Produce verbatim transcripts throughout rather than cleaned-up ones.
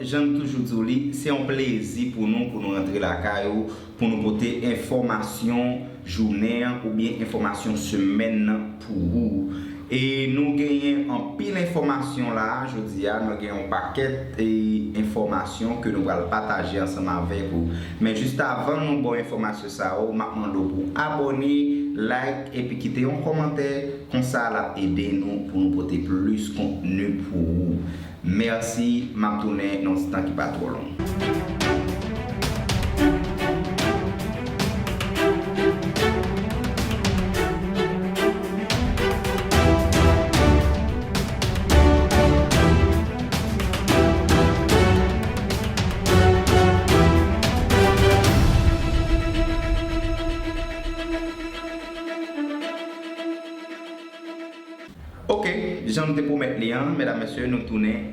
Jan m toujou di w li, se yon plezi pou nou, pou nou rantre lakay ou, pou nou pote enfòmasyon jounen an oubyen enfòmasyon semèn nan pou ou. E nou genyen anpil enfòmasyon la, jodi a, nou gen yon pakèt, e, enfòmasyon ke nou pral pataje ansanm avèk ou. Men jis avan nou ba w enfòmasyon sa yo, m ap mande w pou abòne, like, epi kite yon kòmantè, konsa l ap ede nou pou nou pote plis kontni pou ou. Mèsi, m ap tounen nan yon ti tan ki pa twò long. Ok, jan m te pwomèt li an, medam, mesye, nou tounen,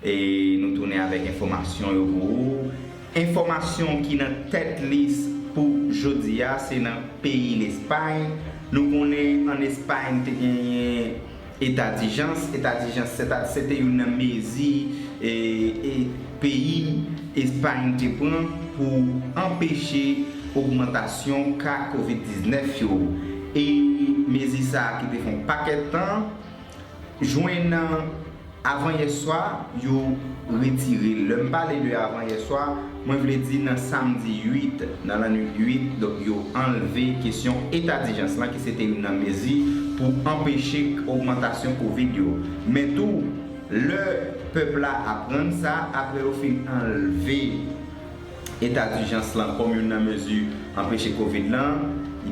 e nou tounen avèk enfòmasyon yo pou ou. Enfòmasyon ki nan tèt lis pou jodi a, se nan peyi Lespay. Nou konnen ann Espay te genyen eta dijans. Eta dijans, se ta, se te youn nan mezi, e, e peyi Espay te pran pou anpeche ogmantasyon ka kovid diznèf yo. E mezi sa a ki te fè yon pakèt tan, jwenn avanyèswa, yo retire l. Lè m pale de avanyèswa, mwen vle di nan samdi uit, nan lannwit uit, donk, yo anlve kesyon eta dijans lan, ki se te youn nan mezi pou anpeche ogmantasyon kovid yo. Men tou, lè pèp la aprann sa, apre yo fin anlve eta dijans lan kòm youn nan mezi anpeche kovid lan,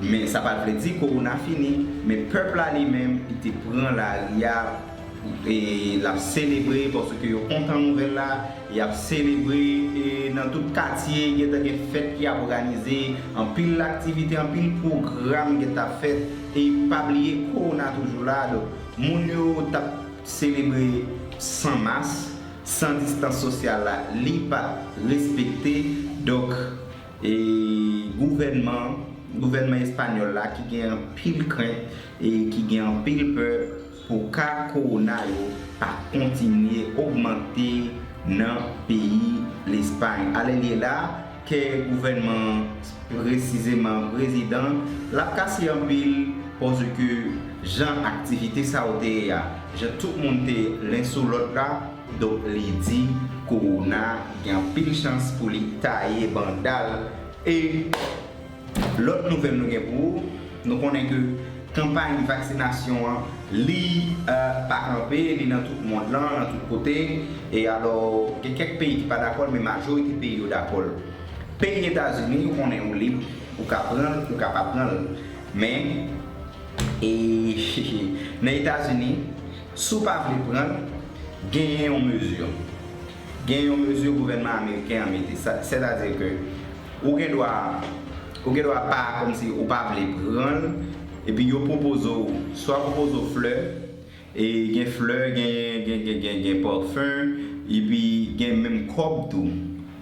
men sa pa t vle di kowona fini, men pèp la li menm, li te pran lari a, e l ap selebre paske yo kontan nouvèl la, y ap selebre, e nan tout katye, gentan gen fèt ki ap òganize, anpil aktivite, anpil pwogram gentan fèt, e pa bliye kowona toujou la, donk moun yo t ap selebre san mas, san distans sosyal la, li pa t respekte. Donk, e, gouvènman, gouvènman espanyòl la ki gen anpil krent e ki gen anpil pè pou ka kowona yo pa kontinye ogmante nan peyi Lespay. Alè l ye la, kè gouvènman, presizeman prezidan, l ap kase anpil, paske jan aktivite sa yo te ye a, jan tout moun te len sou lòt la, donk li di kowona gen anpil chans pou li taye banda l. E lòt nouvèl nou gen pou ou, nou konnen ke kanpay vaksinasyon an, li, eh, pa kanpe, li nan tout mond lan, nan tout kote. E alò, gen kèk peyi ki pa dakò l, men majorite peyi yo dakò l. Peyi Etazini, ou konnen ou lib, ou ka pran l, ou ka pa pran l. Men, e, nan Etazini, si w pa vle pran l, genyen yon mezi. Gen yon mezi gouvènman ameriken an mete. Sa, sètadi ke ou gen dwa, ou gen dwa pa, kòmsi ou pa vle pran l, epi yo pwopoze w, swa pwopoze w flè, e gen flè, gen, gen, gen, gen, gen pafen, epi gen menm kòb tou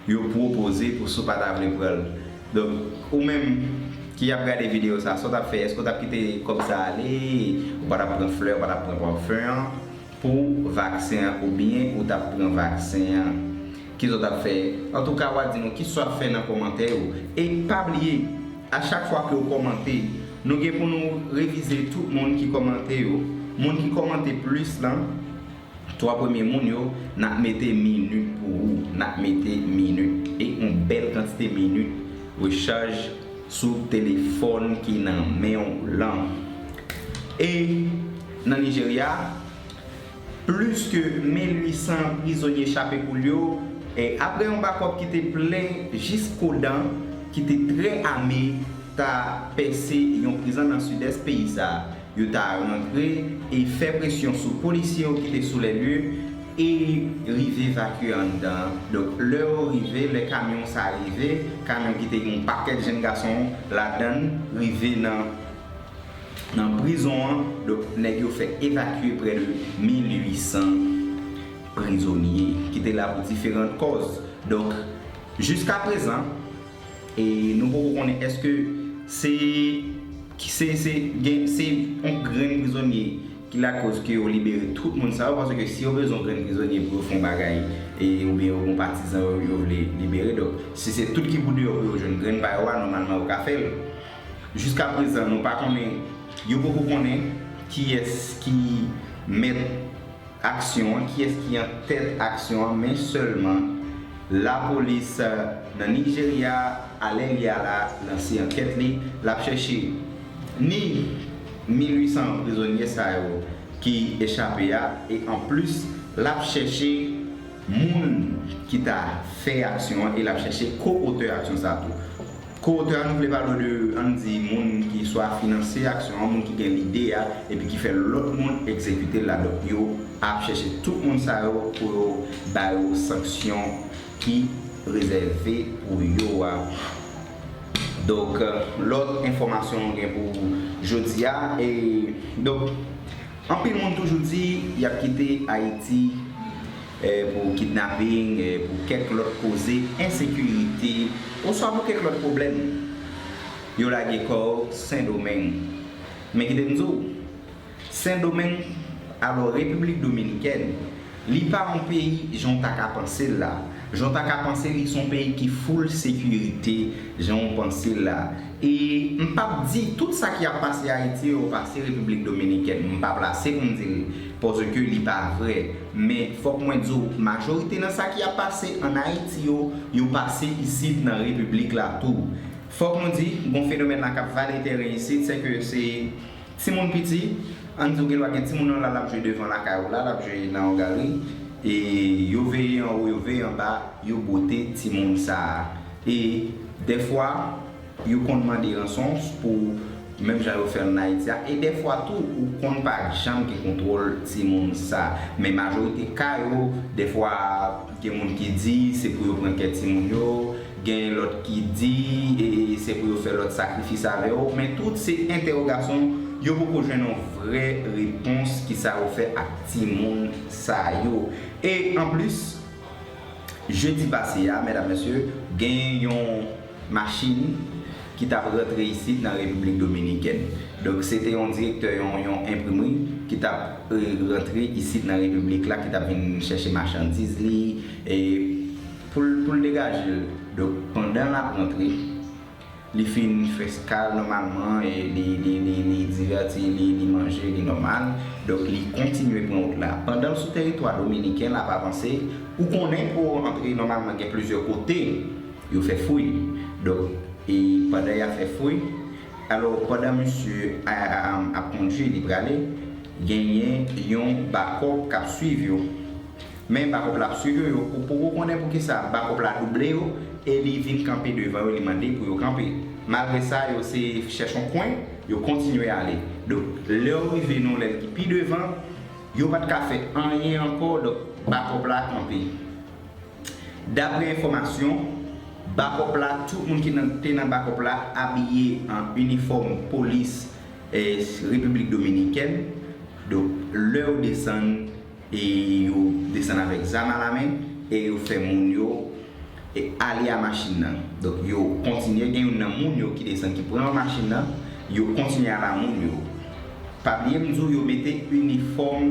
yo pwopoze pou si w pa ta vle pran l. Donk, ou menm ki ap gade videyo sa, sa w t ap fè? Èske w t ap kite kòb sa ale? Ou pa t ap pran flè, ou pa t ap pran pafen an pou vaksen an, oubyen ou t ap pran vaksen an? Kisa w t ap fè? Antouka, w a di nou kisa w ap fè nan kòmantè yo. E pa bliye, a chak fwa ke w kòmante, nou gen pou nou revize tout moun ki kòmante yo. Moun ki kòmante plis lan, twa premye moun yo, n ap mete minit pou ou. N ap mete minit. E yon bèl kantite minit rechaj sou telefòn ki nan men w lan. E nan Nijerya, plis ke mil uit san prizonye chape koul yo, e apre yon bakòp ki te plen jis kodan, ki te trè ame, ta pèse yon prizon nan sidès peyi sa a. Yo ta rantre e fè presyon sou polisye yo ki te sou lè lye e rive evakye anndan an. Donk, lè yo rive, lè kamyon sa a rive, kamyon ki te gen yon pakèt jenn gason ladan l, rive nan, nan prizon an, donk, nèg yo fè evakye prè de mil uit san prizonye ki te la pou diferan kòz. Donk, jiskaprezan, e nou poko konnen èske se, se, se, gen, se yon grenn prizonye ki lakoz ke yo libere tout moun sa yo, paske si yo bezwen yon grenn prizonye pou yo fè yon bagay, e, oubyen yo gen patizan yo, yo vle libere, donk, si se tout ki pou deyò pou yo jwenn grenn pa yo a, nòmalman yo ka fè l. Jiska prezan, nou pa konnen, yo poko konnen kiyès ki mèt aksyon an, kiyès ki an tèt aksyon an, men sèlman lapolis, eh, nan Nijerya, alè li a la, lanse ankèt li, l ap chèche ni mil uit san prizonye sa yo ki echape a, e anplis, l ap chèche moun ki ta fè aksyon an, e l ap chèche ko-otè aksyon sa tou. Ko-otè a, nou vle pale de, ann di, moun ki swa finanse aksyon an, moun ki gen lide a, epi ki fè lòt moun egzekite l la. Donk, yo ap chèche tout moun sa yo pou yo ba yo sanksyon ki rezève pou yo a. Donk, lòt enfòmasyon nou gen pou jodi a, e, donk, anpil moun toujou di y ap kite Ayiti, eh, pou kidnaping, eh, pou kèk lòt koze ensekirite, oswa pou kèk lòt pwoblèm. Yo lage kò yo Sendomeng. Men kite m di w, Sendomeng, alò, Repiblik Dominikèn, li pa yon peyi jan w ta ka panse l la. Jan w ta ka panse li se yon peyi ki full sekirite, jan w panse l la. E m p ap di tout sa ki ap pase Ayiti yo pase Repiblik Dominikèn. M pa plase pou m di l, paske li pa vrè. Men fòk mwen di w, majorite nan sa ki ap pase ann Ayiti yo, yo pase isit nan Repiblik la tou. Fòk nou di, gon fenomèn la k ap vale teren isit, se ke se timoun piti, ann di w gen dwa gen timoun nan la, l ap jwe devan lakay ou la, l ap jwe nan yon galri, e yo veye anwo, yo veye anba, yo bwote timoun sa a. E dèfwa, yo konn mande ranson pou menm jan yo fè l ann Ayiti a, e dèfwa tou, ou konn pa janm gen kontwòl timoun sa a. Men majorite ka yo, dèfwa, gen moun ki di se pou yo pran kè timoun yo, gen lòt ki di, e, se pou yo fè lòt sakrifis avè yo, men tout se entèwogasyon, yo poko jwenn yon vrè repons kisa yo fè ak timoun sa yo. E anplis, jedi pase a, medam, mesye, gen yon machin ki t ap rantre isit nan Repiblik Dominikèn. Donk, se te yon direktè yon, yon enprimri ki t ap, e, rantre isit nan Repiblik la, ki t ap vin chèche machandiz li, e pou l, pou l degaje l. Donk, pandan l ap rantre, li fin fè eskal nòmalman, e li, li, li, li divèti li, li manje, li nòmal. Donk, li kontinye pran wout la. Pandan l sou teritwa dominiken, l ap avanse, ou konnen pou w antre nòmalman gen plizyè kote yo fè fouy. Donk, e pandan y ap fè fouy, alò, pandan misye a, a, a, ap kondui, li prale, genyen yon bakòp k ap swiv yo. Men bakòp la ap swiv yo, yo pou, poko konnen poukisa bakòp la double yo, e li vin kanpe devan yo, li mande pou yo kanpe. Malgre sa, yo se chèche yon kwen, yo kontinye ale. Donk, lè yo rive nan lèl ki pi devan, yo pa t ka fè anyen ankò, donk bakòp la kanpe. Daprè enfòmasyon, bakòp la, tout moun ki nan, te nan bakòp la abiye an inifòm polis, eh, Repiblik Dominikèn. Donk, lè yo desann, e yo desann avèk zam alamen, e yo fè moun yo, e ale a machin nan. Donk, yo kontinye, gen youn nan moun yo ki desann, ki pran machin nan, yo kontinye ale a moun yo. Pa bliye m di w, yo mete inifòm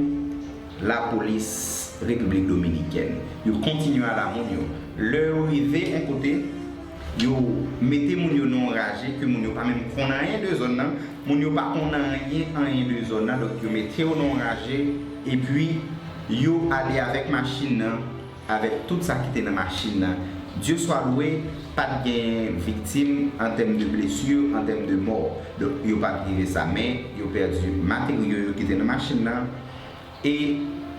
lapolis Repiblik Dominikèn. Yo kontinye ale a moun yo. Lè yo rive yon kote, yo mete moun yo nan yon raje ke moun yo pa menm konn anyen de zòn nan. Moun yo pa konn anyen, anyen de zòn nan. Donk, yo mete yo nan yon raje, epi yo ale avèk machin nan, avèk tout sa ki te nan machin nan. Dye swa lwe, pa t gen viktim an tèm de blesi, an tèm de mò. Donk, yo pa t rive sa, men yo pèdi materyo yo ki te nan machin nan, e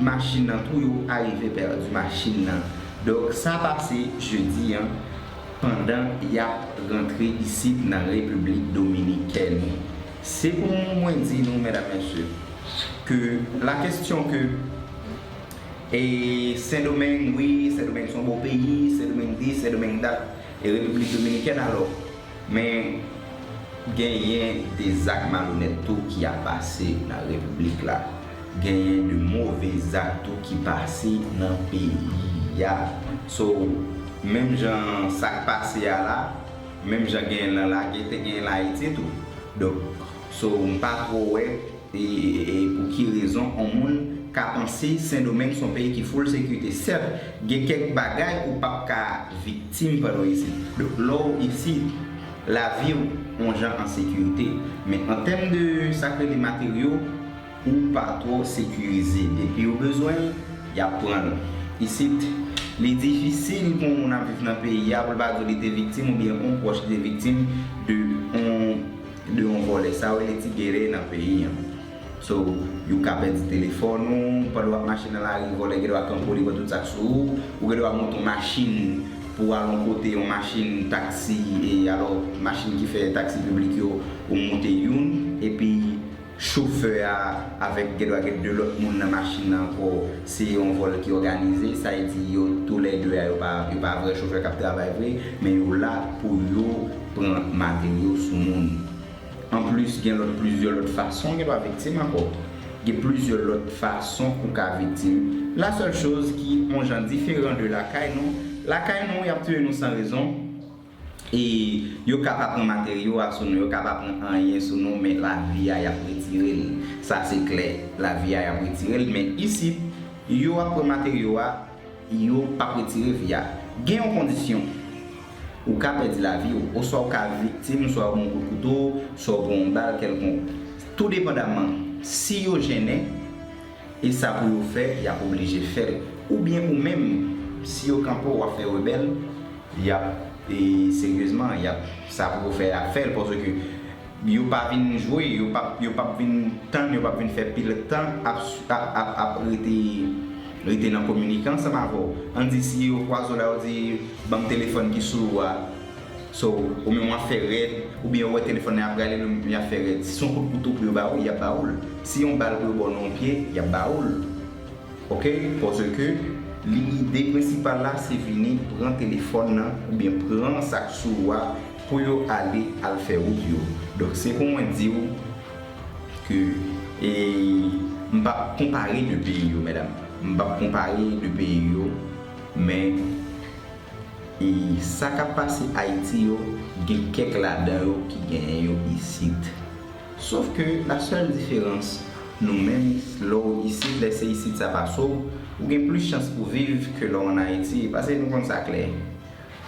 machin nan tou, yo arive pèdi machin nan. Donk, sa pase jedi an, pandan y ap rantre isit nan Repiblik Dominikèn. Se pou mwen di nou, medam, mesye, ke la kesyon ke E Sendomeng, wi, Sendomeng se yon bon peyi, Sendomeng dis, Sendomeng dat, e Repiblik Dominikèn alò. Men genyen de zak malonèt tou ki ap pase nan Repiblik la. Genyen de move zak tou ki pase nan peyi a. So, menm jan sa k pase a la, menm jan genyen nan lage, te genyen nan Ayiti tou. Donk, so, m pa twò wè E, e, e pou ki rezon yon moun ka panse Sendomeng se yon peyi ki full sekirite? Sèt, gen kèk bagay ou p ap ka viktim pandan w isit. Donk, lè w isit, lavi w yon jan an sekirite. Men an tèm de sa k rele materyo, ou pa twò sekirize. Depi yo bezwen l, y ap pran l. Isit, li difisil pou yon moun ap viv nan peyi a pou l pa di w li te viktim oubyen yon pwòch li te viktim de yon, de yon vòlè. Sa yo rele ti gere nan peyi a. So, yo ka pèdi telefòn ou, pandan w ap mache nan lari, vòlè gen dwa kanpe w, li pran tout sa k sou ou, ou gen dwa monte yon machin pou w al yon kote, yon machin taksi, e alò, machin ki fè taksi piblik yo, ou monte youn, epi chofè a avèk gen dwa gen de lòt moun nan machin nan ankò, se yon vòl ki òganize, sa vle di yo toulède a, yo pa, yo pa vrè chofè k ap travay vre, men yo la pou yo pran materyo sou moun. Anplis, gen lòt, plizyè lòt fason gen dwa viktim ankò. Gen plizyè lòt fason ou ka viktim. La sèl choz ki yon jan diferan de lakay nou, lakay nou, y ap tiye nou san rezon. E yo ka pa pran materyo a sou nou, yo ka pa pran anyen sou nou, men lavi a, y ap retire l. Sa se klè, lavi a, y ap retire l, men isit, yo ap pran materyo a, yo p ap retire vi a. Gen yon kondisyon. Ou ka pèdi lavi w, oswa ou ka viktim, swa ou pran yon kout kouto, swa ou pran yon bal kèlkonk. Tou depandaman, si yo jennen, e sa pou yo fè, y ap oblije fè l. Oubyen ou menm, si yo kanpe w, w ap fè rebèl, y ap, e, seryezman, y ap, sa pou yo fè, y ap fè l, paske yo pa vin jwe, yo p ap, yo p ap vin tann, yo p ap vin fè pil tan ap, ap, ap, ap rete, rete nan kominike ansanm avè w. Ann di si yo kwaze w la, yo di, "Ban m telefòn ki sou ou a." So, ou menm w ap fè rèd, oubyen ou wè telefòn nan ap rale, ou menm y ap fè rèd. Si se yon kout kouto pou yo ba ou, y ap ba ou l. Si yon bal pou yo ba w nan yon pye, y ap ba ou l. Oke? Paske li, ide prensipal la, se vini pran telefòn nan, oubyen pran sa k sou ou a, pou yo ale al fè wout yo. Donk, se pou mwen di w ke, e, m p ap konpare de peyi yo, medam. M p ap konpare de peyi yo, men, e, sa k ap pase Ayiti yo, gen kèk ladan yo ki genyen yo isit. Sof ke la sèl diferans, nou menm, lè w isit, lè se isit sa pase w, ou gen plis chans pou viv ke lè w ann Ayiti, paske nou konn sa klè.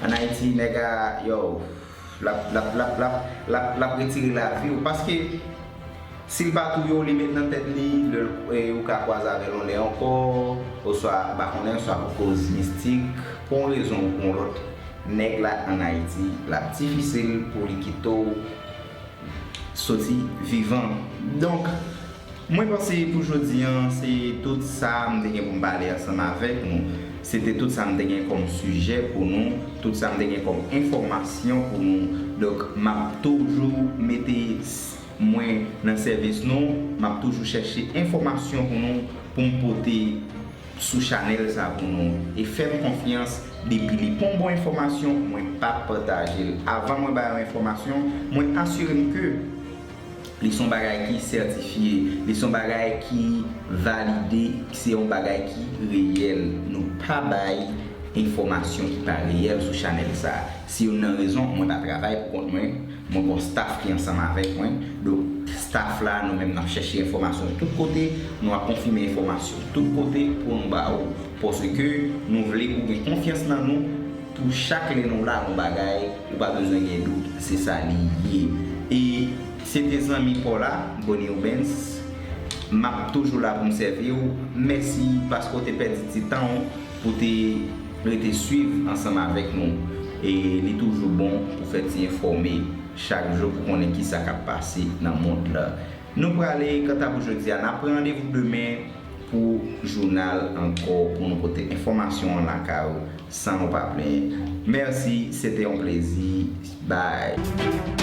Ann Ayiti, nèg a, yo, l ap, l ap, l ap, l ap, l ap, l ap retire lavi w, paske si l pa touye w, li met nan tèt li, lè l, e, ou ka kwaze avè l yon lè ankò, oswa, m pa konnen, oswa pou koz mistik, pou yon rezon ou pou yon lòt, nèg la ann Ayiti, l ap difisil pou li kite w soti vivan. Donk, mwen panse pou jodi a, se tout sa m te gen pou m pale ansanm avèk nou. Se te tout sa m te gen kòm sijè pou nou, tout sa m te gen kòm enfòmasyon pou nou. Donk, m ap toujou mete s-, mwen nan sèvis nou, m ap toujou chèche enfòmasyon pou nou, pou m pote sou chanèl sa pou nou. E fè m konfyans, depi li pa yon bon enfòmasyon, mwen p ap pataje l. Avan mwen bay yon enfòmasyon, mwen asire m ke li se yon bagay ki sètifye, li se yon bagay ki valide, se yon bagay ki reyèl. Nou pa bay enfòmasyon ki pa reyèl sou chanèl sa. Si youn nan rezon, mwen pa travay pou kont mwen, mwen gen yon staff ki ansanm avèk mwen. Donk, staff la, nou menm n ap chèche enfòmasyon tout kote, nou ap konfime enfòmasyon tout kote pou nou ba ou. Paske nou vle ou gen konfyans nan nou, pou chak lè nou lage yon bagay, ou pa bezwen gen dout, se sa li ye. E se te zanmi pa w la, Bonnie Rubens, m ap toujou la pou m sèvi w. Mèsi paske w te pèdi ti tan w pou te rete swiv ansanm avèk nou. E li toujou bon pou fè ti enfòme chak jou pou konnen kisa k ap pase nan mond lan. Nou prale, kanta pou jodi a, n ap pran randevou demen pou jounal ankò, pou nou pote enfòmasyon an lakay ou san nou pa plenyen. Mèsi, se te yon plezi. Bye.